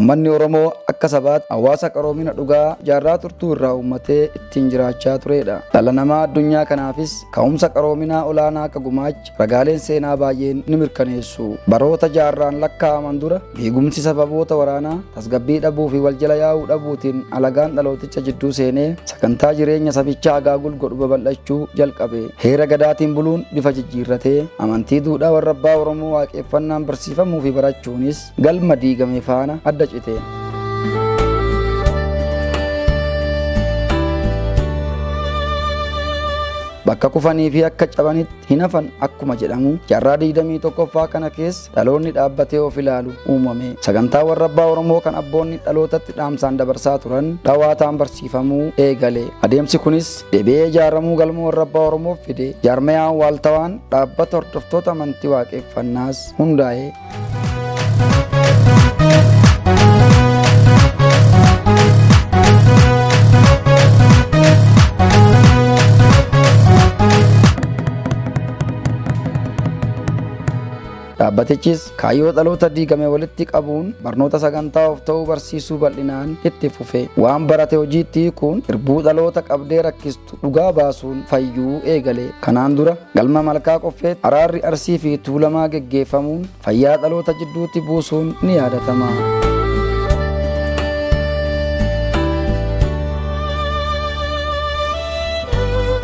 Uummanni Oromoo akka sabaatti hawaasa qaroomina dhugaa jaarraa turtuu irraa uummatee ittiin jiraachaa turedha. Dhala namaa addunyaa kanaafis ka'umsa qaroominaa olaanaa akka gumaacha ragaaleen seenaa baay'een ni mirkaneessu. Baroota jaarraan lakkaa'aman dura beekumsi sababoota waraanaa tasgabbii dhabuu fi waljala yaa'uu dhabuutiin alagaan dhalooticha jidduu seenee sagantaa jireenya sabichaa agaagul godhu babal'achuu jalqabe. Heera gadaatiin buluun bifa jijjiirratee amantii duudhaa warra abbaa Oromoo waaqeffannaan barsiifamuu fi barachuunis galma diigame faana adda cite. Bakka kufanii fi akka cabanitti hin hafan akkuma jedhamu jaarraa 21ffaa kana keessa dhaloonni dhaabbatee of ilaalu uumame. Sagantaa warra abbaa Oromoo kan abboonni dhalootatti dhaamsaan dabarsaa turan dhawaataan barsiifamuu eegale. Adeemsi kunis deebi'ee ijaaramuu galma warra abbaa Oromoof fide. Jaarmayaan waaltawaan dhaabbata hordoftoota amantii waaqeffannaas hundaa'e. Dhaabbatichis kaayyoo dhaloota diigame walitti qabuun barnoota sagantaa of ta'uu barsiisuu bal'inaan itti fufe. Waan barate hojiitti hiikuun irbuu dhaloota qabdee rakkistu dhugaa baasuun fayyuu eegale. Kanaan dura galma Malkaa Qoffeetti araarri Arsii fi Tuulamaa geggeeffamuun fayyaa dhaloota jidduutti buusuun ni yaadatama.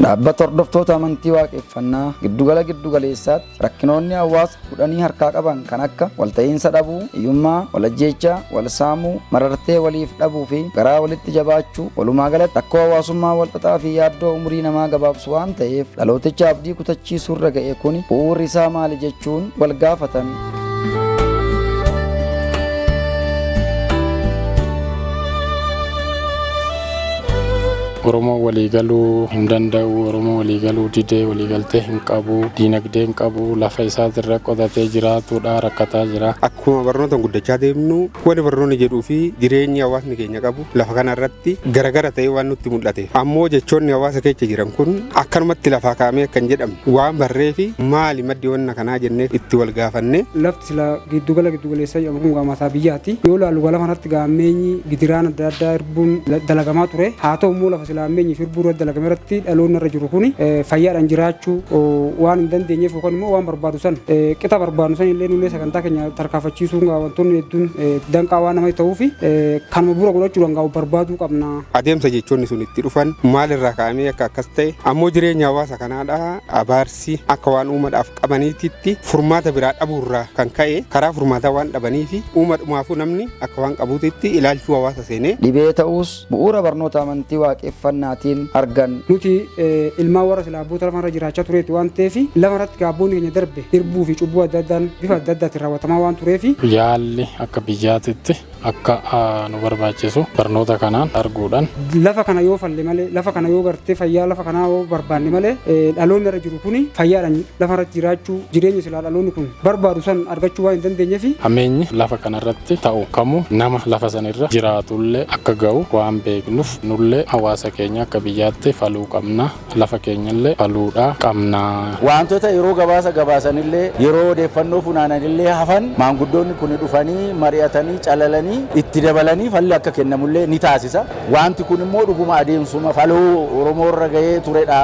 Dhaabbata hordoftoota amantii waaqeffannaa giddugala giddugaleessaatti rakkinoonni hawaasa kudhanii harkaa qaban kan akka walta'iinsa dhabuu, hiyyummaa, walajjeechaa, wal saamuu, marartee waliif dhabuu fi garaa walitti jabaachuu walumaa galatti rakkoo hawaasummaa walxaxaa fi yaaddoo umurii namaa gabaabsu waan ta'eef dhalooticha abdii kutachiisuurra ga'e kuni bu'uurri isaa maali jechuun wal gaafatan. Oromoo waliigaluu hin danda'u, Oromoo waliigaluu didee waliigaltee hin qabu, diinagdee hin qabu, lafa isaatirra qotatee jiraatudha, rakkataa jira. Akkuma barnootaan guddachaa deemnu wanni barnoonni jedhuu fi jireenyi hawaasni keenya qabu lafa kanarratti garagara ta'ee waan nutti mul'ate. Ammoo jechoonni hawaasa keessa jiran kun akkanumatti lafaa kaa'amee akka hin jedhamne waan barree fi maali maddi wanna kanaa jennee itti wal gaafanne. Lafti sila giddugala giddugaleessaa jedhamu kun mataa biyyaati. Yoo ilaallu lafa kanatti gaammeenyi gidiraan adda addaa hirbuun dalagamaa ture. Haa ta'u immoo lafa sila ammeenyi fi hirbuu irratti dalagame irratti dhaloonni irra jiru kun fayyaadhaan jiraachuu waan hin dandeenyeef yookaan immoo waan barbaadu san qixa barbaadu san illee nullee sagantaa keenya tarkaanfachiisuun wantoonni hedduun danqaa waan namatti ta'uuf kanuma bu'uura godhachuudhaan gaa barbaaduu qabna. Adeemsa jechoonni sun itti dhufan maalirraa ka'amee akka akkas ta'e ammoo jireenya hawaasa kanaadha abaarsi akka waan uumadhaaf qabaniititti furmaata biraa dhabuurraa kan ka'e karaa furmaataa waan dhabanii fi uumadhumaafuu namni akka waan qabuutitti ilaalchuu hawaasa seenee. Dhibee ta'uus bu'uura barnoota amantii waaqeffannaatiin argan. Nuti ilmaan warra silaa abboota lafa irra jiraachaa tureeti waan ta'eef lafa irratti gaabboonni keenya darbe hirbuu fi cubbuu adda addaan bifa adda addaatiin raawwatamaa waan tureef. Yaalli akka biyyaatitti akka nu barbaachisu barnoota kanaan arguudhaan. Lafa kana yoo falle malee lafa kana yoo gartee fayyaa lafa kanaa yoo barbaanne malee dhaloonni irra jiru kuni fayyaadhaan lafa irratti jiraachuu jireenya silaa dhaloonni kun barbaadu san argachuu waan hin dandeenyeef. Hameenyi lafa kanarratti ta'u kamuu nama lafa sanirra jiraatullee akka ga'u waan beeknuuf nullee hawaasa keenya akka biyyaatti faluu qabna lafa keenyallee faluudhaa qabna. Wantoota yeroo gabaasa gabaasanillee yeroo odeeffannoo funaananillee hafan maanguddoonni kun dhufanii mari'atanii calalanii itti dabalanii falli akka kennamullee ni taasisa. Wanti kun immoo dhuguma adeemsuma faluu Oromoo irra ga'ee turedha.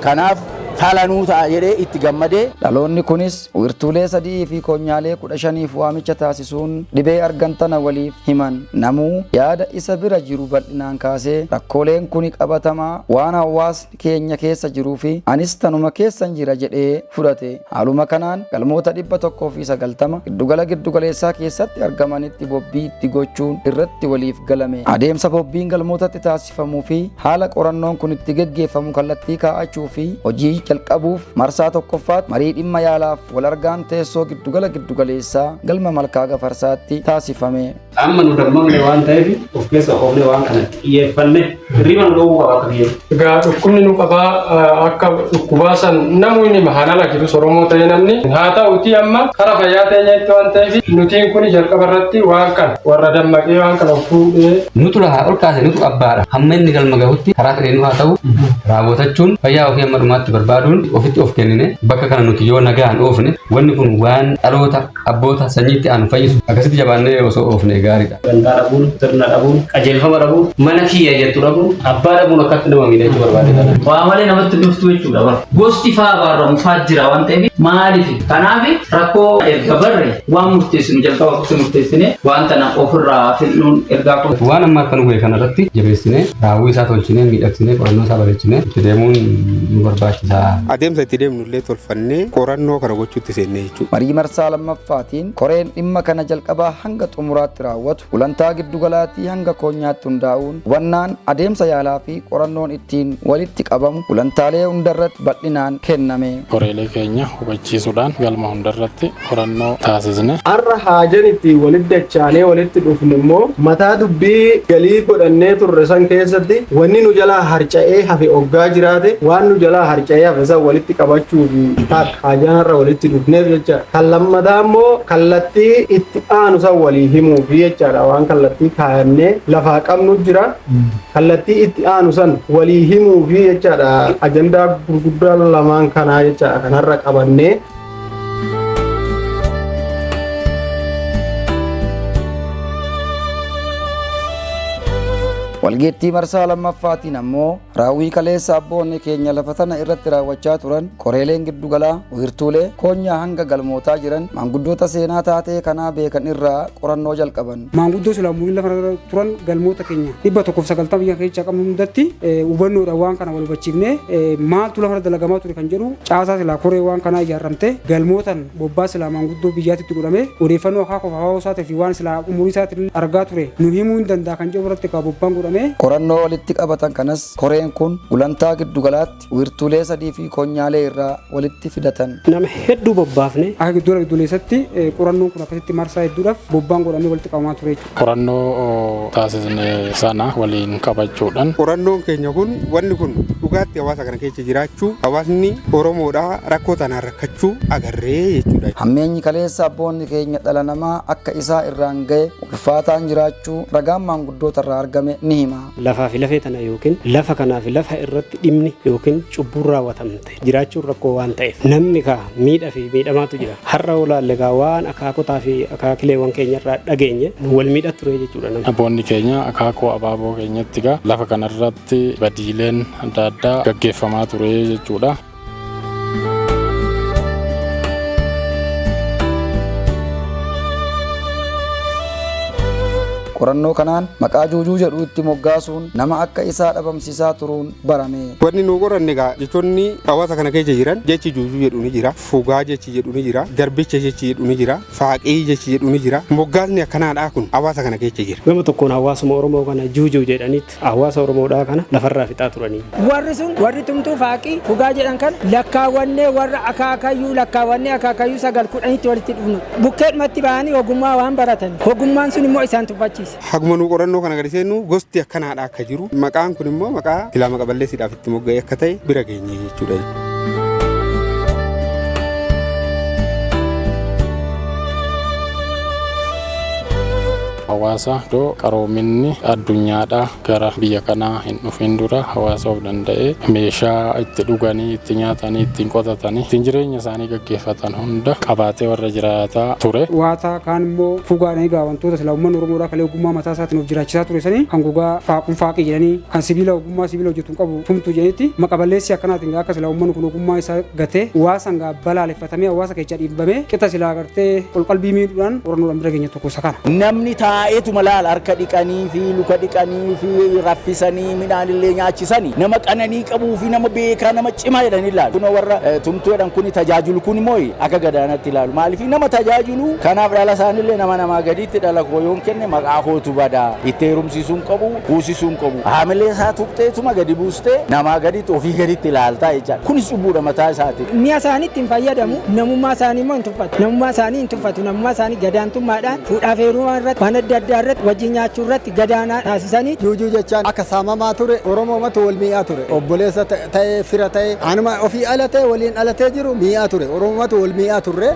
Kanaaf falanuu ta'a jedhee itti gammadee. Dhaloonni kunis wiirtuulee 3 fi koonyaalee 15f waamicha taasisuun dhibee argan tana waliif himan. Namuu yaada isa bira jiru bal'inaan kaasee rakkooleen kuni qabatamaa waan hawaasni keenya keessa jiruu fi anis tanuma keessan jira jedhee fudhate. Haaluma kanaan galmoota 190 giddugala giddugaleessaa keessatti argamanitti bobbii itti gochuun irratti waliif galame. Adeemsa bobbiin galmootatti taasifamuu fi haala qorannoon kun itti geggeeffamu kallattii kaa'achuu fi hojii jalqabuuf marsaa tokkoffaatti marii dhimma yaalaaf wal argaan teessoo giddugala giddugaleessaa galma Malkaa Gafarsaatti taasifame. Amma nu dammaqne waan ta'eef of keessa oofne waan kana xiyyeeffanne hirriba nu dhowwuu qaba akka biyyaatti. Egaa dhukkubni nu qabaa akka dhukkubaa san namni ni mahalala jirus Oromoo ta'e namni haa ta'uti amma kara fayyaa teenyeetti waan ta'eef nutiin kun jalqaba irratti waan kana warra dammaqee waan kana of fuudhee. Nutu lafaa ol kaase nutu abbaadha. Hamma inni galma gahutti karaa fedheenuu haa ta'u raawwatachuun fayyaa ofii hamma dhumaatti barbaadu. barbaaduun ofitti of kennine bakka kana nuti yoo nagaan oofne wanni kun waan dhaloota abboota sanyiitti aanu fayyisu akkasitti jabaannee osoo oofne gaariidha. Gandaa dhabuun, sirna dhabuun, qajeelfama dhabuun, mana kiyya jettu dhabuun, abbaa dhabuun akkatti nama miidha jechuu barbaade kana. Waa malee namatti dhuftu jechuudha bara. Gosti faa abaaramu faa jira waan ta'eef maaliif? Kanaaf rakkoo erga barre waan murteessinu jalqaba ofitti murteessine waan kana ofirraa filnuun ergaa kun. Waan amma akka nu ga'e kanarratti jabeessinee raawwii isaa tolchinee miidhagsinee qorannoo isaa bareechinee itti deemuun nu barbaachisa. Adeemsa itti deemnu illee tolfannee qorannoo kana gochuutti seennee jechuudha. Marii marsaa lammaffaatiin koreen dhimma kana jalqabaa hanga xumuraatti raawwatu gulantaa giddugalaatii hanga koonyaatti hundaa'uun hubannaan adeemsa yaalaa fi qorannoon ittiin walitti qabamu gulantaalee hundarratti bal'inaan kenname. Koreelee keenya hubachiisuudhaan galma hundarratti qorannoo taasisne. Har'a haajan itti walitti dachaanee walitti dhufne immoo mataa dubbii galii godhannee turre san keessatti wanni nu jalaa harca'ee hafe oggaa jiraate waan nu jalaa harca'ee hafe san walitti qabachuu fi takka haajaan har'a walitti dhufneef jecha kan lammataa immoo kallattii itti aanu san walii himuufi jechaadha waan kallattii kaayannee lafaa qabnu jira kallattii itti aanu san walii himuufi jechaadha ajandaa gurguddaa lamaan kanaa jechaadha kan har'a qabannee. Walgeettii marsaa lammaffaatiin ammoo raawwii kaleessa abboonni keenya lafa tana irratti raawwachaa turan koreeleen giddugalaa wiirtuulee koonyaa hanga galmootaa jiran maanguddoota seenaa taatee kanaa beekan irraa qorannoo jalqaban. Maanguddoo silaa umuriin lafa irra turan galmoota keenya 190 biyya keessa qabnu hundatti hubannoodhaan waan kana wal hubachiifnee maaltu lafa irra dalagamaa ture kan jedhu caasaa silaa koree waan kanaa ijaarramte galmootan bobbaa silaa maanguddoo biyyaatti godhame odeeffannoo akaakuu hawaasaatii fi waan silaa umurii isaatiin argaa ture nu himuu hin danda'a kan jedhu irratti bobbaan godhame. Qorannoo walitti qabatan kanas koreen kun gulantaa giddugalaatti wiirtuulee sadii fi koonyaalee irraa walitti fidatan. Nama hedduu bobbaafne akka giddugala gidduleessatti qorannoon kun akkasitti marsaa hedduudhaaf bobbaan godhamee walitti qabamaa ture jechuudha. Qorannoo taasisne sana waliin qabachuudhaan. Qorannoon keenya kun wanni kun dhugaatti hawaasa kana keessa jiraachuu hawaasni Oromoodhaa rakkoo tanaan rakkachuu agarree jechuudha. Hammeenyi kaleessa abboonni keenya dhala namaa akka isaa irraan ga'e ulfaataan jiraachuu ragaan maanguddoota irraa argame ni hima. Lafaa fi lafee tana yookiin lafa kanaa fi lafa irratti dhimni yookiin cubbuun raawwatamte jiraachuun rakkoo waan ta'eef namni kaa miidha fi miidhamaatu jira. Har'a olaalle kaa waan akaakotaa fi akaakileewwan keenyarraa dhageenye wal miidha ture jechuudha namni. Abboonni keenya akaakuu abaaboo keenyatti gaa lafa kanarratti badiileen adda addaa gaggeeffamaa ture jechuudha. Qorannoo kanaan maqaa juujuu jedhu itti moggaasuun nama akka isaa dhabamsiisaa turuun barame. Wanni nu qoranne egaa jechoonni hawaasa kana keessa jiran jechi juujuu jedhu ni jira, fugaa jechi jedhu ni jira, garbicha jechi jedhu ni jira, faaqii jechi jedhu ni jira. Moggaasni akkanaadhaa kun hawaasa kana keessa jira. Gama tokkoon hawaasuma Oromoo kana juujuu jedhanitti hawaasa Oromoodhaa kana lafarraa fixaa turanii. Warri sun warri tumtuu faaqii fugaa jedhan kana lakkaawwannee warra akaakayyuu lakkaawwannee akaakayyuu 9-10tti walitti dhufnu. Bukkeedhumatti ba'anii ogummaa waan baratan. Ogummaan sun immoo isaan tuffachiisa. Haguma nu qorannoo kana gadi seennu gosti akkanaadha akka jiru maqaan kun immoo maqaa ilaa maqaballeessiidhaaf itti mogga'e akka ta'e bira geenye jechuudha. Hawaasa iddoo qaroominni addunyaadhaa gara biyya kanaa hin dhufin dura hawaasa of danda'ee meeshaa itti dhuganii, itti nyaatanii, ittiin qotatanii, ittiin jireenya isaanii gaggeeffatan hunda qabaatee warra jiraataa ture. Waataa kaan immoo fugaadhaan egaa wantoota silaa uummanni Oromoodhaa kalee ogummaa mataa isaatiin of jiraachisaa ture sanii kan gogaa faaquun faaqii jedhanii kan sibiila ogummaa sibiila hojjetu hin qabu tumtu jedhanitti maqaballeessi akkanaatiin akka silaa uummanni kun ogummaa isaa gatee hawaasaan gaa balaaleffatamee hawaasa keessaa dhiibbamee qixa silaa gartee qolqalbii miidhuudhaan qorannoodhaan bira keenya tokko isa kana. Namni taa'eetuma laala harka dhiqanii fi luka dhiqanii fi raffisanii midhaan illee nyaachisanii nama qananii qabuu fi nama beekaa nama cimaa jedhanii ilaalu. Kun warra tumtuu jedhan kun tajaajilu kun immoo akka gadaanatti ilaalu. Maaliif nama tajaajilu kanaaf dhala isaanillee nama namaa gaditti dhala koo yoon kenne maqaa kootu badaa itti heerumsiisuu hin qabu kuusisuu hin qabu. Haamilee isaa tuqxeetuma gadi buustee namaa gaditti ofii gaditti ilaaltaa jechaadha. Kunis cubbuudha mataa isaati. Mi'a isaanii ittiin fayyadamu namummaa isaanii immoo hin tuffatu. Namummaa isaanii hin tuffatu. Namummaa isaanii gadaantummaadhaan fuudhaaf heerumaa irratti waan adda addaa irratti wajjin nyaachuu irratti gadaanaa taasisanii. Juujuu jechaan akka saamamaa ture Oromoomatu wal mi'aa ture obboleessa ta'ee fira ta'ee anuma ofii ala ta'e waliin alatee jiru mi'aa ture Oromoomatu wal mi'aa turre.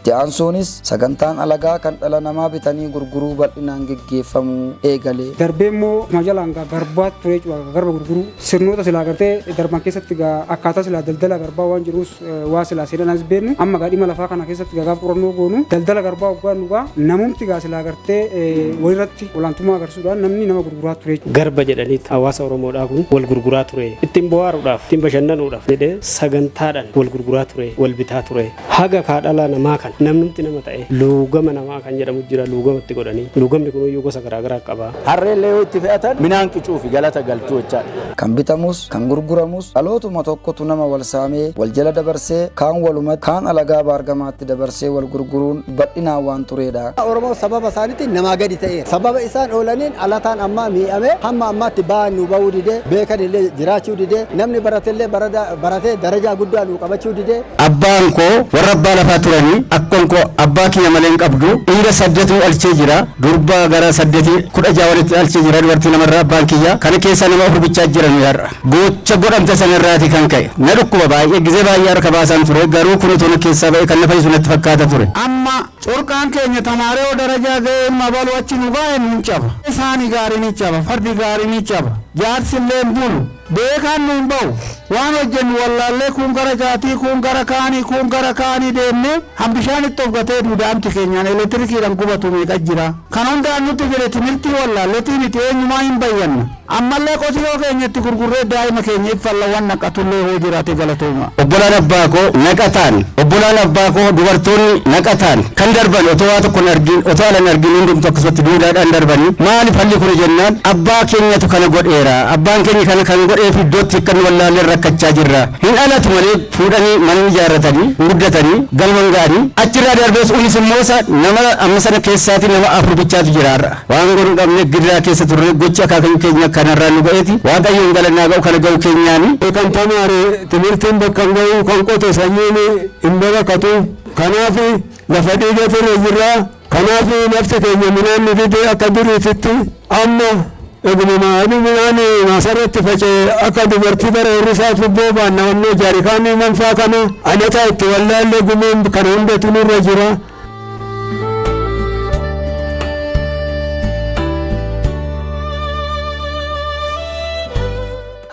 Itti aansuunis sagantaan alagaa kan dhala namaa bitanii gurguruu bal'inaan geggeeffamuu eegale. Darbee immoo majalaan garbaa ture jechuudha. Garba gurguruu sirnoota silaa gartee darban keessatti akkaataa silaa daldala garbaa waan jirus waa silaa seenaan as beeknu amma gaa dhimma lafaa kana keessatti gaaf qorannoo goonu daldala garbaa hoggaan dhugaa namumti gaa silaa gartee walirratti olaantummaa agarsiisuudhaan namni nama gurguraa ture. Garba jedhaniit hawaasa Oromoodhaa kun wal gurguraa ture. Ittiin bohaaruudhaaf, ittiin bashannanuudhaaf jedhee sagantaadhaan wal gurguraa ture, wal bitaa ture. Haga kaadhalaa namaa kan namnumti nama ta'e luugama namaa kan jedhamu jira luugamatti godhanii. Luugamni kun iyyuu gosa garaagaraa qaba. Harreellee yoo itti fe'atan midhaan qicuu fi galata galchuu jechaadha. Kan bitamus kan gurguramus dhalootuma tokkotu nama wal saamee wal jala dabarsee kaan walumatti kaan alagaa baargamaatti dabarsee wal gurguruun bal'inaan waan turedha. Oromoo sababa isaaniitiin namaa gadi ta'eera. Sababa isaan oolaniin alataan ammaa miidhamee hamma ammaatti ba'an nu ba'uu didee beekan illee jiraachuu didee namni baratellee baratee darajaa guddaa nu qabachuu didee. Abbaan koo warra abbaa lafaa turanii akkoon koo abbaa kiyya malee hin qabdu dhiira 8 alchee jira durba gara 8 16 walitti alchee jira dubartii namarraa abbaan kiyya kana keessaa nama 4 bichaa jiran har'a gocha godhamte sanarraati kan ka'e na dhukkuba baay'ee gizee baay'ee harka baasaan ture garuu kun utuu na keessaa ba'e kan na fayyisu natti fakkaata ture. Amma corqaan keenya tamaaree darajaa ga'ee mabalu achi nu baay'ee nu caba. Isaanii gaarii ni caba fardi gaarii ni caba jaarsi illee hin bulu beekaan nu hin ba'u waan hojjennu wallaallee kun gara jaatii kun gara kaanii kun gara kaanii deemnee hambishaan itti of gatee duudaamti keenyaan elektirikiidhaan gubatu meeqa jira. Kan hundaan nutti fide timirtii wallaalleetii miti eenyumaa hin bayyanna. Ammallee qotiyoo keenyatti gurgurree daa'ima keenya iffallawwan naqatullee hoo jiraate galatooma. Obbolaan abbaa koo naqataan obbolaan abbaa koo dubartoonni naqataan kan darban otoo waa tokko hin argin otoo ala hin argin hundumtu akkasumatti duudhaadhaan darbanii maaliif halli kun jennaan abbaa keenyatu kana godheera abbaan keenya kana kan godheef iddootti akka nu wallaallee rakkachaa jirra hin alatu malee fuudhanii mana ijaarratanii guddatanii galman ga'anii achirraa darbees unis immoo nama amma sana keessaati nama 4 bichaatu jira har'a waan godhuu dhabne gidiraa keessa turre gochi akaakayyuu keenya kanarraa nu ga'eeti waaqayyoon galannaa ga'u kana ga'u keenyaani. Kan tamaare timirtiin bakka hin ga'u kan qote sanyiin hin barakatu kanaaf lafa dhiiga ture jirra kanaaf lafti keenya midhaan nu dide akka duriititti amma Eguma midhaan masarratti faca'e akka dubartii bara hir'isaa tubboo baannawannoo jaarikaanii manfaa kana anataa itti wallaallee gumeen kana hundatu nurra jira.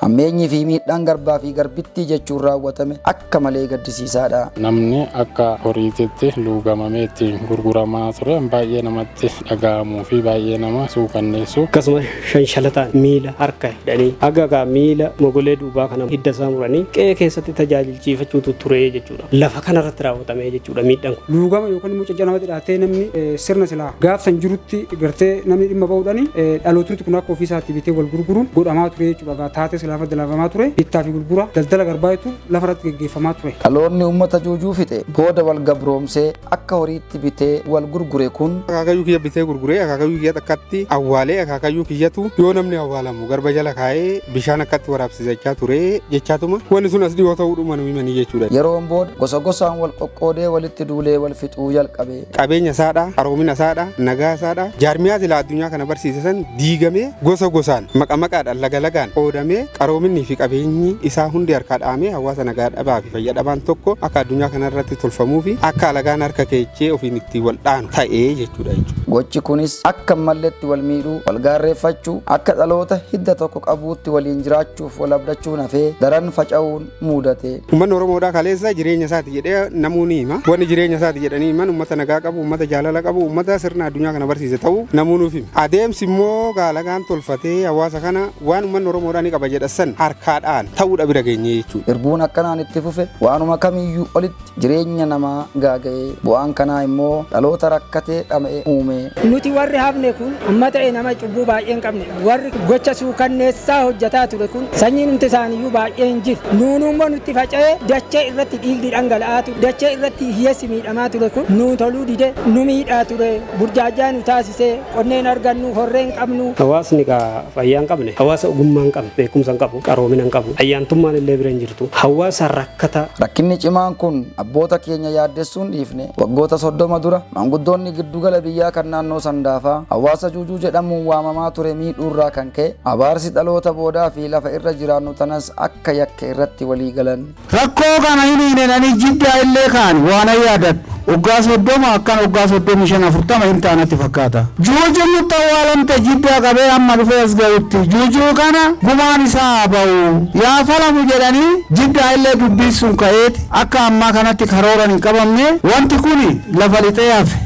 Hammeenyi fi miidhaan garbaa fi garbittii jechuun raawwatame akka malee gaddisiisaadha. Namni akka horiititti luugamamee ittiin gurguramaa ture baay'ee namatti dhaga'amuu fi baay'ee nama suukanneessu. Akkasuma shanshalataan miila harka hidhanii haga gaa miila mogolee duubaa kana hidda isaa muranii qe'ee keessatti tajaajilchiifachuutu ture jechuudha. Lafa kanarratti raawwatamee jechuudha miidhaan kun. Luugama yookaan immoo caccaba namatti hidhatee namni sirna silaa gaafsan jirutti gartee namni dhimma ba'uudhaan dhalootni kun akka ofiisaatti bitee wal gurguruun godhamaa ture jechuudha. Taatee silaa dalagamaa ture bittaa fi gurgura daldala garbaayitu lafa irratti geggeeffamaa ture. Dhaloonni uummata juujuu fixe booda wal gabroomsee akka horiitti bitee wal gurgure kun. Akaakayyuu kiyya bitee gurguree akaakayyuu kiyya takkatti awwaalee akaakayyuu kiyyatu yoo namni awwaalamu garba jala kaa'ee bishaan akkatti waraabsisachaa ture jechaatuma wanni sun as dhiyoo ta'uu dhuma nu himanii jechuudha. Yeroon booda gosa gosaan wal qoqqoodee walitti duulee wal fixuu jalqabe. Qabeenya isaadha, qaroomina isaadha, nagaa isaadha, jaarmiyaa silaa addunyaa kana barsiise san diigamee gosa gosaan maqa maqaadhaan laga lagaan qoodamee qaroominni fi qabeenyi isaa hundi harkaa dhahamee hawaasa nagaa dhabaa fi fayyaa dhabaan tokko akka addunyaa kanarratti tolfamuu fi akka alagaan harka keechee ofiin itti wal dhaanu ta'ee jechuudha. Gochi kunis akka malletti wal miidhuu, wal gaarreeffachuu, akka dhaloota hidda tokko qabuutti waliin jiraachuuf wal abdachuun hafee daran faca'uun mudate. Uummanni Oromoodhaa kaleessa jireenya isaati jedhee namuu ni hima. Wanni jireenya isaati jedhanii himan uummata nagaa qabu, uummata jaalala qabu, uummata sirna addunyaa kana barsiise ta'uu namuu nuuf hima. Adeemsi immoo alagaan tolfatee hawaasa kana waan uummanni Oromoodhaa ni qaba jedha san harkaadhaan ta'uudha bira geenye jechuudha. Irbuun akkanaan itti fufe waanuma kamiyyuu olitti jireenya namaa gaaga'ee bu'aan kanaa immoo dhaloota rakkatee dhama'e uume. Nuti warri hafne kun amma ta'e nama cubbuu baay'ee hin qabnedha. Warri gocha suukanneessaa hojjetaa ture kun sanyiin humti isaaniiyyuu baay'ee hin jiru. Nuun immoo nutti faca'ee dachee irratti dhiigni dhangala'aa ture. Dachee irratti hiyyeessi miidhamaa ture kun nuun toluu dide nu miidhaa ture. Burjaajaa nu taasisee qonneen argannu horreen qabnu. Hawaasni fayyaa hin qabne hawaasa ogummaa hin qabne beekumsa hin qabu. qabu, qaroomina hin qabu, ayyaantummaan illee bira hin jirtu. Hawaasa rakkataa. Rakkinni cimaan kun abboota keenya yaaddessuun dhiifne. Waggoota 30 dura maanguddoonni giddugala biyyaa kan naannoo Sandaafaa hawaasa Juujuu jedhamuun waamamaa ture miidhuurraa kan ka'e abaarsi dhaloota boodaa fi lafa irra jiraannu tanas akka yakke irratti walii galan. Rakkoo kana hin hiinenanii Jiddaa illee kaan waan yaadadhu. Waggaa 30 akkan waggaa 35 40 hin taanatti fakkaata. Juujuun nutti awwaalamte Jiddaa qabee amma dhufee as ga'utti. Juujuu kana gumaan isaa haa ba'u. Yaa falamu jedhanii Jiddaa illee dubbiin sun ka'eeti akka ammaa kanatti karooran hin qabamne wanti kuni lafa lixee hafe.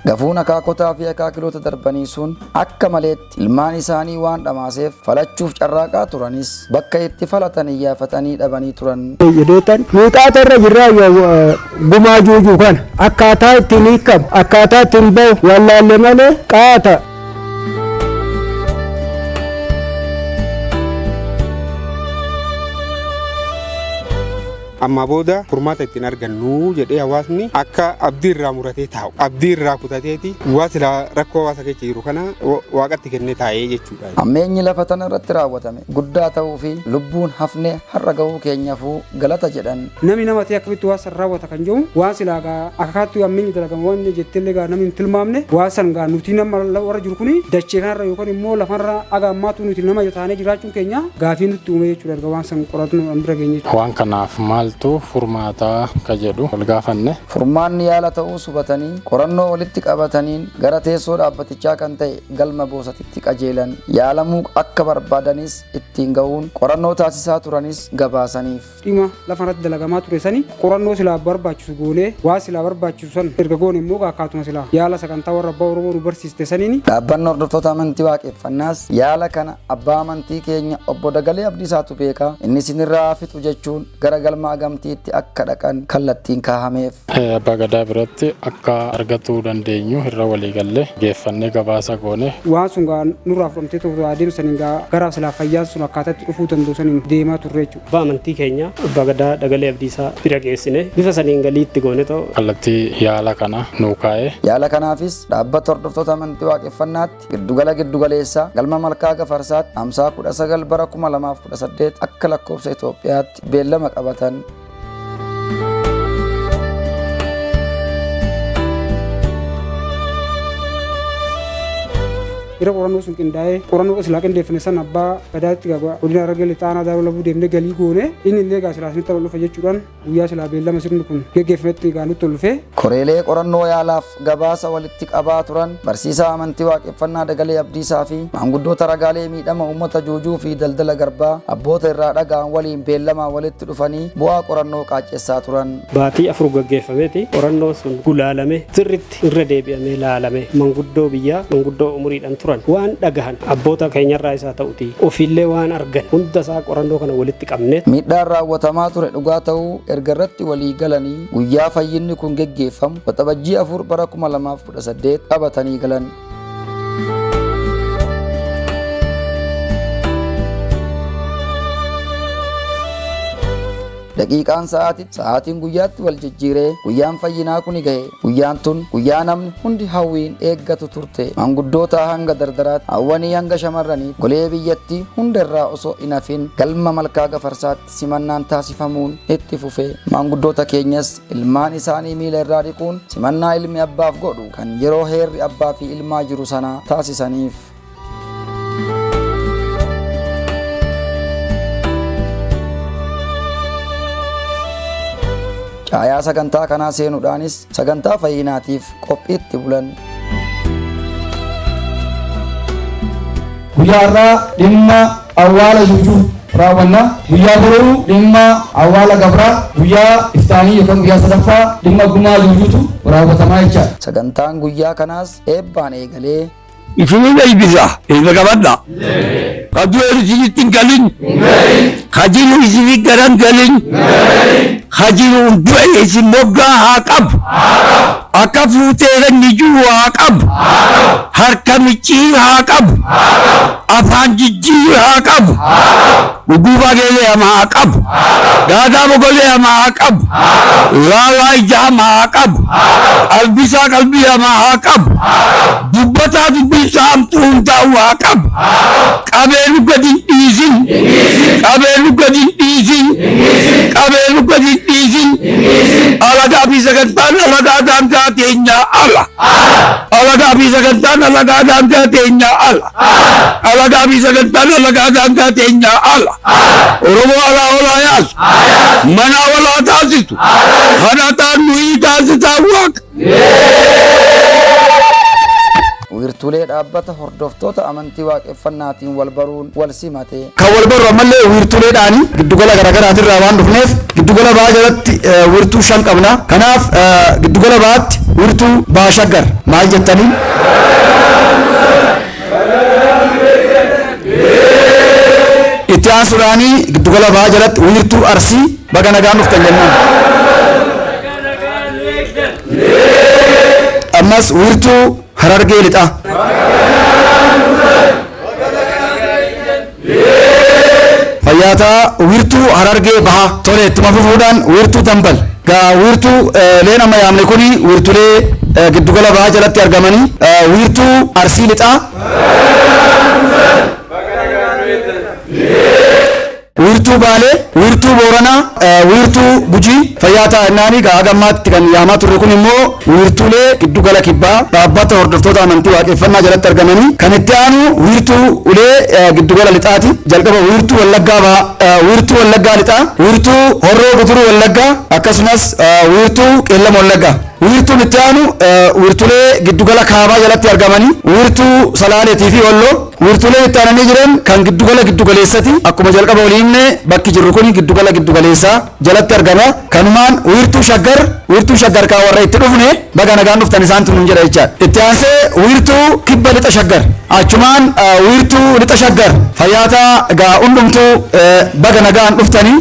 Gafuun akaakotaa fi akaakiloota darbanii sun akka maleetti ilmaan isaanii waan dhamaaseef falachuuf carraaqaa turanis bakka itti falatan iyyaafatanii dhabanii turan. Jedheetan miixaata irra jirraa gumaa Juujuu kana akkaataa ittiin hiikamu akkaataa ittiin bahu wallaalle malee qaata. Amma booda furmaata ittiin argannu jedhee hawaasni akka abdii irraa muratee taa'u abdii irraa kutateeti waa silaa rakkoo hawaasa keessa jiru kana waaqatti kennee taa'ee jechuudha. Hammeenyi lafa tana irratti raawwatame guddaa ta'uu fi lubbuun hafne har'a ga'uu keenyaafuu galata jedhan. Namni nama ta'e akkamitti waa san raawwata kan jedhu waan silaa gaa akkaataatti hammeenyi dalagama waan jettillee gaa namni hin tilmaamne waa san gaa nuti nama warra jiru kuni dachee kanarra yookaan immoo lafarra aga ammaatu nuti nama taanee jiraachuun keenya gaafii nutti uume jechuudha erga waan san qoratnu bira geenye. Waan kanaaf maaltu furmaataa ka jedhu wal gaafanne. Furmaanni yaala ta'uu hubatanii qorannoo walitti qabataniin gara teessoo dhaabbatichaa kan ta'e galma Boosatitti qajeelan. Yaalamuu akka barbaadanis ittiin ga'uun qorannoo taasisaa turanis gabaasaniif. Dhimma lafa irratti dalagamaa ture sani qorannoo silaa barbaachisu goonee waa silaa barbaachisu san erga goone immoo akkaatuma silaa yaala sagantaa warra abbaa Oromoo nu barsiiste saniini. Dhaabbanni hordoftoota amantii waaqeffannaas yaala kana abbaa amantii keenya obbo Dagalee Abdiisaatu beeka inni isinirraa fixu jechuun gara galma agamtiitti akka dhaqan kallattiin kaahameef. Abbaa Gadaa biratti akka argachuu dandeenyu irra walii gallee geeffannee gabaasa goone. Waan sun gaa nurraa fudhamtee turte adeemsaniin gaa garaaf silaa fayyaan sun akkaataatti dhufuu danda'u saniin deemaa turre jechuudha. Abbaa amantii keenya Abbaa Gadaa Dagalee Abdiisaa bira geessine bifa saniin galii itti goone ta'u. Kallattii yaala kana nuu kaa'e. Yaala kanaafis dhaabbata hordoftoota amantii waaqeffannaatti giddugala giddugaleessaa galma Malkaa Gafarsaatti Caamsaa 19 bara 2018 akka lakkoofsa Itoophiyaatti beellama qabatan. Yeroo qorannoo sun qindaa'ee qorannoo silaa qindeeffame san abbaa Gadaatti gaa godina Harargee Lixaa aanaa Daaroo Labuu deemnee galii goone inni illee gaa silaa isinitti ol dhufa jechuudhaan guyyaa silaa beellama sirni kun geggeeffametti gaa nutti ol dhufe. Koreelee qorannoo yaalaaf gabaasa walitti qabaa turan barsiisaa amantii waaqeffannaa Dagalee Abdiisaa fi maanguddoota ragaalee miidhama uummata Juujuu fi daldala garbaa abboota irraa dhaga'an waliin beellamaa walitti dhufanii bu'aa qorannoo qaaccessaa turan. Baatii 4 gaggeeffameeti qorannoon sun gulaalame sirriitti irra deebi'amee laalame manguddoo biyyaa manguddoo umuriidhaan turan waan dhagahan abboota keenyarraa isaa ta'uti ofiillee waan argan hunda isaa qorannoo kana walitti qabne. Miidhaan raawwatamaa ture dhugaa ta'uu erga irratti walii galanii guyyaa fayyinni kun geggeeffamu Waxabajjii 4 bara 2018 qabatanii galan. Daqiiqaan sa'aatii sa'aatiin guyyaatti wal jijjiiree guyyaan fayyinaa kuni gahe. Guyyaan tun guyyaa namni hundi hawwiin eeggatu turte. Maanguddootaa hanga dardaraatti hawwanii hanga shamarranii golee biyyattii hunda irraa osoo hin hafin galma Malkaa Gafarsaatti simannaan taasifamuun itti fufe. Maanguddoota keenyas ilmaan isaanii miila irraa dhiquun simannaa ilmi abbaaf godhu kan yeroo heerri abbaa fi ilmaa jiru sana taasisaniif. Caayaa sagantaa kanaa seenuudhaanis sagantaa fayyinaatiif qophiitti bulan. Guyyaa har'aa dhimma awwaala Juujuu raawwanna. Guyyaa boruu dhimma awwaala gabraa, guyyaa iftaanii yookaan guyyaa sadaffaa dhimma gumaa Juujuutu raawwatamaa jechaadha. Sagantaan guyyaa kanaas eebbaan eegalee. Isinii eebbisa, eebba qabadha. Ka du'e isinitti hin galin. Ka jiru isinii gara hin galin. Ka jiru du'e isin moggaa haa qabu. Akka fuutee inni jiru haa qabu. Harka micciir haa qabu. Afaan jijjiir haa qabu. Dhugubaa geelee hamaa haa qabu. Gaadaa bogolee hamaa haa qabu. Laalaa ija hamaa haa qabu. Qalbisaa qalbii hamaa haa qabu. Dubbataa dubbisaa hamtuu hundaa'u haa qabu. Qabee nu gadi hin dhiisin. dhiisin. Qabee nu gadi hin dhiisin. Qabee nu gadi hin dhiisin. Alagaa fi sagantaan alagaa daangaa teenyaa ala. Alagaa fi sagantaan alagaa daangaa teenyaa ala. Alagaa fi sagantaan alagaa daangaa teenyaa ala. Oromoo alaa olaa yaasu. Manaa walaa taasisu. Kadhataan nuyi taasisaa waaqa. Wiirtuulee dhaabbata hordoftoota amantii waaqeffannaatiin wal baruun wal simate. Kan wal barru ammallee wiirtuuleedhaani giddugala garaagaraatirraa waan dhufneef giddugala ba'aa jalatti wiirtuu 5 qabna. Kanaaf giddugala ba'aatti wiirtuu ba'a shaggar maal jettaniin? Itti aansuudhaanii giddugala ba'aa jalatti wiirtuu arsii baga nagaan dhuftan jennaan. Ammas wiirtuu harargee lixaa. Fayyaataa wiirtuu harargee bahaa. Tole ittuma fufuudhaan wiirtuu dambal. Gaa wiirtuu leen amma yaamne kuni wiirtulee giddugala bahaa jalatti argamanii wiirtuu arsii lixaa. Wiirtuu Baalee, wiirtuu Booranaa, wiirtuu Gujii fayyaataa ennaanii gaa haga ammaatti kan yaamaa turre kun immoo wiirtuulee giddugala kibbaa dhaabbata hordoftoota amantii waaqeffannaa jalatti argamanii kan itti aanu wiirtuu ulee giddugala lixaati. Jalqaba wiirtuu Wallaggaa bahaa, wiirtuu Wallaggaa lixaa, wiirtuu Horroo Guduruu Wallaggaa akkasumas wiirtuu Qeellam Wallaggaa. Wiirtuun itti aanu wiirtulee giddugala kaabaa jalatti argamanii wiirtuu Salaaleetii fi Walloo. Wiirtulee itti aananii jiran kan giddugala giddugaleessati. Akkuma jalqaba olii himne bakki jirru kun giddugala giddugaleessaa jalatti argama. Kanumaan wiirtuu shaggar, wiirtuu shaggar kaa warra itti dhufne baga nagaan dhuftan isaan tun jedha jechaadha. Itti aansee wiirtuu kibba lixa shaggar. Achumaan wiirtuu lixa shaggar fayyaataa egaa hundumtuu baga nagaan dhuftanii.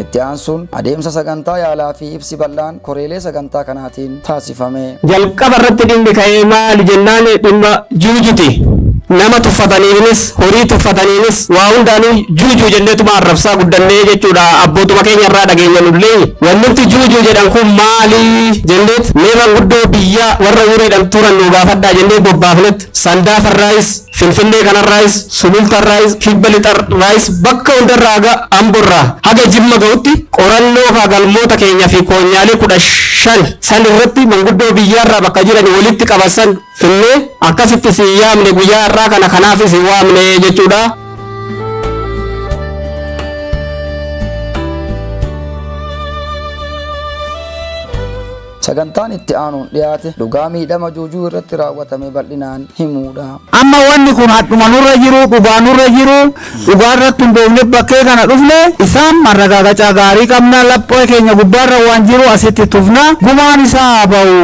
Itti aansuun adeemsa sagantaa yaalaa fi ibsi bal'aan koreelee sagantaa kanaatiin taasifame. Jalqaba irratti dhimmi ka'ee maali jennaan dhimma juujuti. Nama tuffataniinis horii tuffataniinis waa hundaanuu juujuu jenneetuma arrabsaa guddannee jechuudha. Abbootuma keenya irraa dhageenya nullee. Wanti juujuu jedhan kun maali jenneet mee manguddoo biyya warra uriidhaan turan nu gaafadhaa jennee bobbaafnet Sandaafarraayis Finfinnee kanarraayis Sulultarraayis Kibba Lixarraayis bakka hundarraa haga Amborraa haga Jimma ga'utti qorannoo fi galmoota keenya fi koonyaalee 15 san irratti manguddoo biyyaarraa bakka jiran walitti qabasan finnee akkasitti si yaamne guyyaa har'aa kana kanaaf si waamne jechuudha. Sagantaan itti aanuun dhiyaate dhugaa miidhama juujuu irratti raawwatame bal'inaan himuudha. Amma wanni kun hadhuma nurra jiru, dhugaa nurra jiru, dhugaa irratti hundoofne bakkee kana dhufne isaan marragaagacaa gaarii qabna laphee keenya gubbaarra waan jiru asitti tufna gumaan isaa haa ba'u.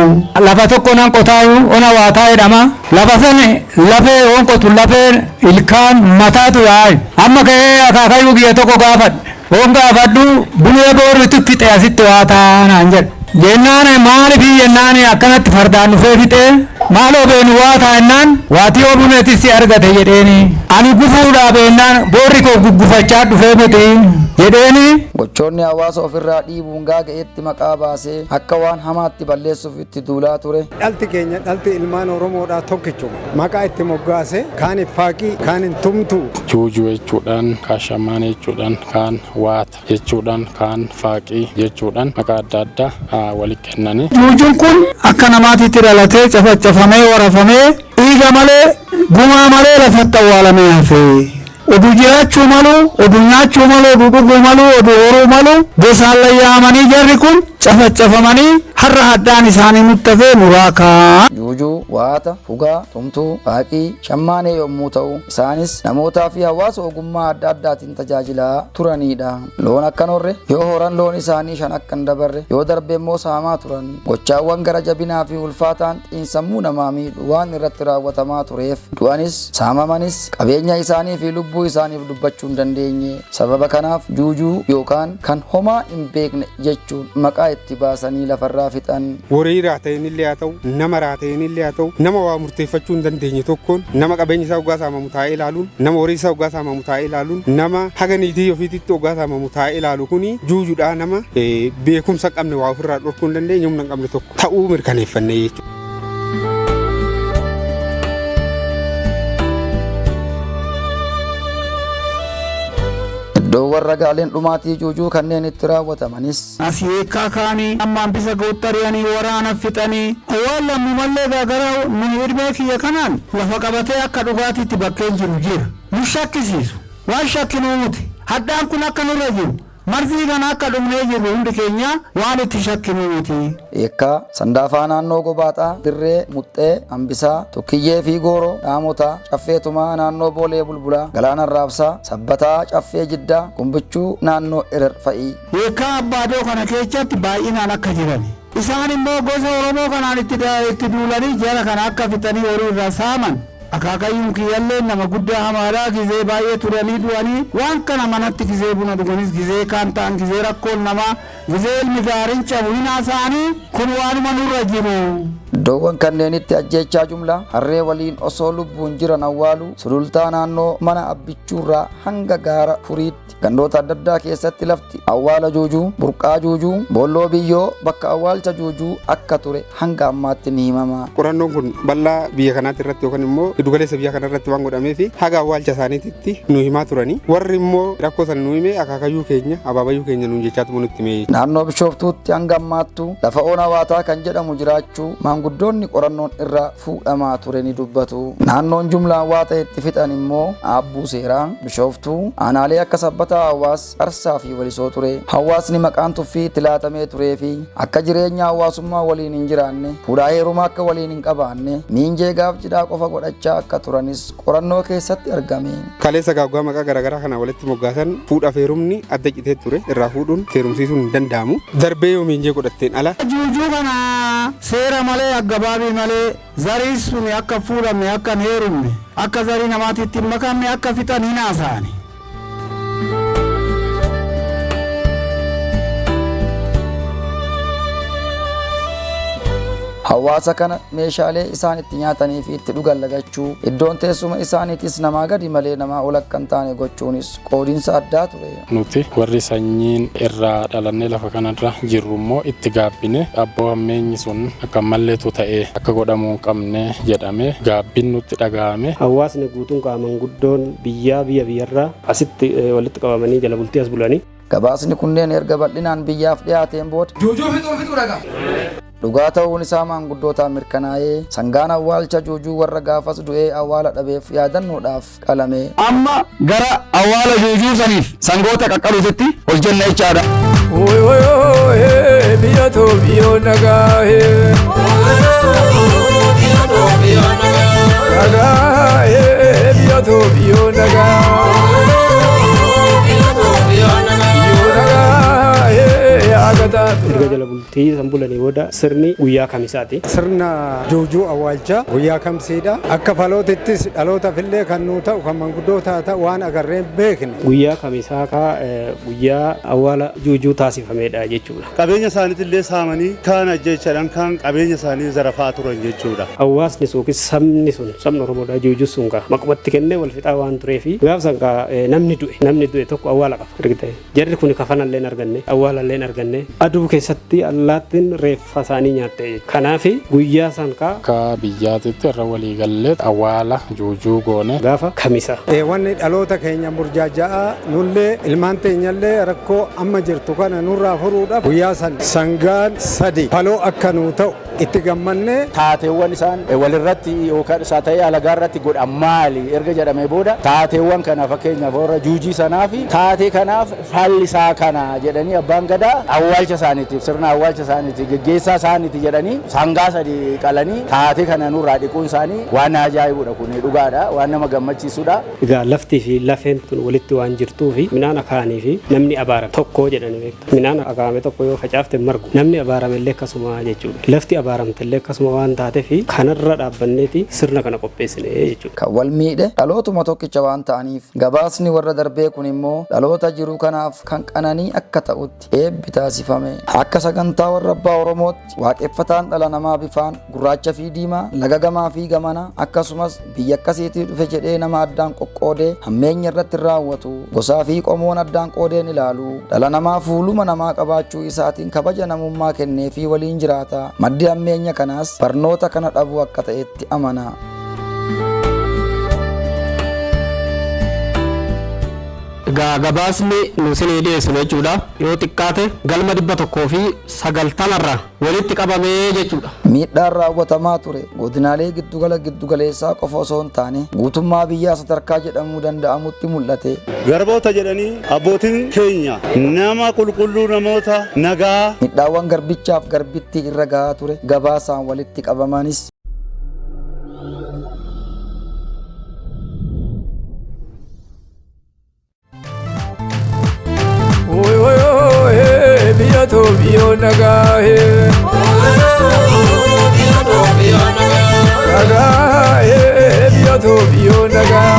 Lafa tokko nan qotaayu ona waataa jedhama. Lafa sana lafee yoon qotu lafee ilkaan mataatu yaa'e. Amma ka'ee akaakayyuu biyya tokko gaafadhe. Yoon gaafadhu bulee boorritu fixe asitti waataa naan jedhe. Jennaan maaliif jennaan akkanatti fardaan dhufee fixee maaloo beenu waataa jennaan waatii obuneetis si argate jedheeni. Ani gufuudhaa beennaan boorri koo guggufachaa dhufee miti jedheeni. Gochoonni hawaasa ofirraa dhiibuun gaaga'eetti maqaa baasee akka waan hamaatti balleessuuf itti duulaa ture. Dhalti keenya dhalti ilmaan Oromoodhaa tokkichuma. Maqaa itti moggaase kaan faaqii kaan hin tumtu. Juujuu jechuudhaan kaashamaan jechuudhaan kaan waata jechuudhaan kaan faaqii jechuudhaan maqaa adda addaa walitti kennanii. Juujuun kun akka namaatitti dhalatee cafacafamee warafamee dhiiga malee gumaa malee lafatti awwaalamee hafe. Oduu jiraachuu malu, oduu nyaachuu malu, oduu dhuguu malu, oduu horuu malu gosaan layyaamanii jarri kun cafacafamanii har'a haddaan isaanii nutti hafee muraakaa. Juujuu, waata, fugaa, tumtuu, faaqii, shammaanee yommuu ta'u isaanis namootaa fi hawaasa ogummaa adda addaatiin tajaajilaa turanidha. Loon akkan horre yoo horan loon isaanii 5 akkan dabarre yoo darbe immoo saamaa turan. Gochaawwan gara jabinaa fi ulfaataan xiinsammuu namaa miidhu waan irratti raawwatamaa tureef du'anis saamamanis qabeenya isaanii fi lubbuu isaaniif dubbachuu hin dandeenye. Sababa kanaaf juujuu yookaan kan homaa hin beekne jechuun maqaa itti baasanii lafarraa fixan. Horii raata'inillee haa ta'u, nama raata'inillee haa ta'u, nama waa murteeffachuu hin dandeenye tokkoon nama qabeenya isaa hoggaa saamamu taa'ee ilaaluun, nama horii isaa hoggaa saamamu taa'ee ilaaluun, nama haga niitii ofiititti hoggaa saamamu taa'ee ilaalu kuni juujuudhaa nama beekumsa qabne waa ofirraa dhorkuu hin dandeenye humna hin qabne tokko ta'uu mirkaneeffanne jechuudha. Iddoowwan ragaaleen dhumaatii juujuu kanneen itti raawwatamanis. Asii eekkaa kaanii ammaan bisa goottariyanii waraana fixanii waan lammumallee gaagara nu ilmee kiyya kanaan lafa qabatee akka dhugaatiitti bakkeen jiru jira. Nu shakkisiisu. Waan shakkinuu miti. Haddaan kun akka nurra jiru. Marzii kana akka dhumnee jirru hundi keenya waan itti shakkinuu miti. Eekkaa, Sandaafaa naannoo Gobaaxaa, Dirree, Muxxee, Hambisaa, Tukkiyyee fi Gooroo, Dhaamotaa, Caffee Tumaa naannoo Boolee Bulbulaa, Galaana Raabsaa, Sabbataa, Caffee Jiddaa, Gumbichuu naannoo Erer fa'i. Eekkaa Abbaadoo kana keessatti baay'inaan akka jiran. Isaan immoo gosa Oromoo kanaan itti duulanii jara kana akka fixanii horii irraa saaman. Akaakayyuun kiyyallee nama guddaa hamaadhaa gizee baay'ee turanii du'anii waan kana manatti gizee buna dhuganis gizee kaan ta'an gizee rakkoon namaa gizee ilmi gaariin cabu hin haasa'anii kun waanuma nurra jiru. Iddoowwan kanneenitti ajjeechaa jumlaa harree waliin osoo lubbuun jiran awwaaluu sulultaa naannoo mana abbichuurraa hanga gaara furiitti gandoota adda addaa keessatti lafti awwaala juujuu, burqaa juujuu, boolloo biyyoo bakka awwaalcha juujuu akka ture hanga ammaatti ni himama. Qorannoon kun bal'aa biyya kanaatti irratti yookaan immoo giddugaleessa biyya kana irratti waan godhamee fi haga awwaalcha isaaniititti nu himaa turanii warri immoo rakkoo sana nu hime akaakayyuu keenya abaabayyuu keenya nuun jechaatuma nutti hime. Naannoo Bishooftuutti hanga ammaattu lafa ona waataa kan jedhamu jiraachuu maanguddoonni qorannoon irraa fuudhamaa ture ni dubbatu. Naannoon jumlaan waa ta'e itti fixan immoo Aabbuu Seeraa, Bishooftuu, aanaalee akka Sabbataa Hawaas, Qarsaa fi Walisoo ture. Hawaasni maqaan tuffii itti laatamee turee fi akka jireenya hawaasummaa waliin hin jiraanne, fuudhaa heerumaa akka waliin hin qabaanne, miinjee gaaf cidhaa qofa godhachaa akka turanis qorannoo keessatti argame. Kaleessa gaaggaa maqaa garaagaraa kana walitti moggaasan fuudhaaf heerumni adda citee ture irraa fuudhuun heerumsiisuun hin danda'amu. Darbee yoo miinjee godhatteen ala. Juujuu kana seera malee aggabaabii malee zarii sun akka fuudhamne akka hin heerumne akka zarii namaatitti hin makamne akka fixan hin haasa'ani. Hawaasa kana meeshaalee isaan itti nyaatanii fi itti dhugan lagachuu, iddoon teessuma isaaniitis namaa gadi malee namaa ol akka hin taane gochuunis qoodinsa addaa ture. Nuti warri sanyiin irraa dhalannee lafa kanarra jirru immoo itti gaabbine abboo hammeenyi sun akka malleetu ta'ee akka godhamuu hin qabne jedhame gaabbiin nutti dhaga'ame. Hawaasni guutuun qaamaan guddoon biyyaa biyya biyyarraa asitti walitti qabamanii jala bultii as bulanii. Gabaasni kunneen erga bal'inaan biyyaaf dhiyaateen booda. Juujuu fixuu fixuu dhagaa. Dhugaa ta'uun isaa maanguddootaan mirkanaa'ee sangaan awwaalcha juujuu warra gaafas du'ee awwaala dhabeef yaadannoodhaaf qalame. Amma gara awwaala juujuu saniif sangoota qaqqaluutitti hojjenna jechaadha. Biyya Toophiyoo nagaa nagaa biyya Toophiyoo nagaa. Erga jala bultii san bulanii booda sirni guyyaa kamisaati. Sirna juujuu awwaalchaa guyyaa kamsiidha. Akka falootittis dhalootaaf illee kan nuu ta'u kan manguddootaa ta'u waan agarreen beekne. Guyyaa kamisaa kaa guyyaa awwaala juujuu taasifamedha jechuudha. Qabeenya isaaniitillee saamanii kaan ajjeechaadhaan kaan qabeenya isaanii zarafaa turan jechuudha. Hawaasni sun yookiin sabni sun sabni Oromoodhaa juujuu sun kaa maqumatti kennee wal fixaa waan tureefi gaaf san kaa namni du'e tokko awwaala qaba. Argitee jarri kun kafanallee hin arganne awwaalallee hin arganne aduu keessatti allaattiin reeffa isaanii nyaatte jechuudha. Kanaaf guyyaa san kaa. Akka biyyaatitti irra walii gallee awwaala juujuu goone. Gaafa kamisa. Wanni dhaloota keenya burjaaja'aa nullee ilmaan teenyallee rakkoo amma jirtu kana nurraa furuudhaaf guyyaa san sangaan sadi faloo akka nuu ta'u itti gammannee. Taateewwan isaan walirratti yookaan isaa ta'ee alagaa irratti godhan maali erga jedhamee booda taateewwan kana fakkeenyaaf warra juujii sanaa fi taatee kanaaf falli isaa kana jedhanii abbaan gadaa awwaalcha isaaniitiif sirna awwaalcha isaaniitiif geggeessaa isaaniiti jedhanii sangaa sadi qalanii taatee kana nurraa dhiquun isaanii waan ajaa'ibudha kun dhugaadha waan nama gammachiisudha. Egaa laftii fi lafeen tun walitti waan jirtuu fi midhaan akaanii fi namni abaarame tokko jedhanii beektu. Midhaan akaame tokko yoo facaafte margu namni abaarame illee akkasuma jechuudha. Lafti abaaramte illee akkasuma waan taatee fi kanarra dhaabbanneeti sirna kana qopheessine jechuudha. Kan wal miidhe dhalootuma tokkicha waan ta'aniif gabaasni warra darbee kun immoo dhaloota jiru kanaaf kan qananii akka ta'utti eebbi taasifame. Akka sagantaa warra abbaa Oromootti waaqeffataan dhala namaa bifaan gurraacha fi diimaa laga gamaa fi gamana akkasumas biyya akkasiitii dhufe jedhee nama addaan qoqqoodee hammeenya irratti raawwatu gosaa fi qomoon addaan qoodeen ilaalu dhala namaa fuuluma namaa qabaachuu isaatiin kabaja namummaa kennee fi waliin jiraata. Maddi hammeenya kanaas barnoota kana dhabuu akka ta'etti amana. Egaa gabaasni nu isinii dhiyeessinu jechuudha. Yoo xiqqaate galma 190rraa walitti qabamee jechuudha. Miidhaan raawwatamaa ture godinaalee giddugala giddugaleessaa qofa osoo hin taane guutummaa biyyaa sadarkaa jedhamuu danda'amutti mul'ate. Garboota jedhanii abbootiin keenya nama qulqulluu, namoota nagaa. Miidhaawwan garbichaaf garbittii irra gahaa ture gabaasaan walitti qabamanis. Biyya Toophiyoo nagaa nagaa, biyya Toophiyoo nagaa,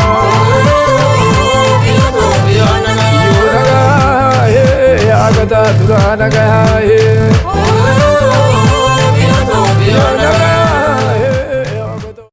nagaa, agataa turaa nagaa.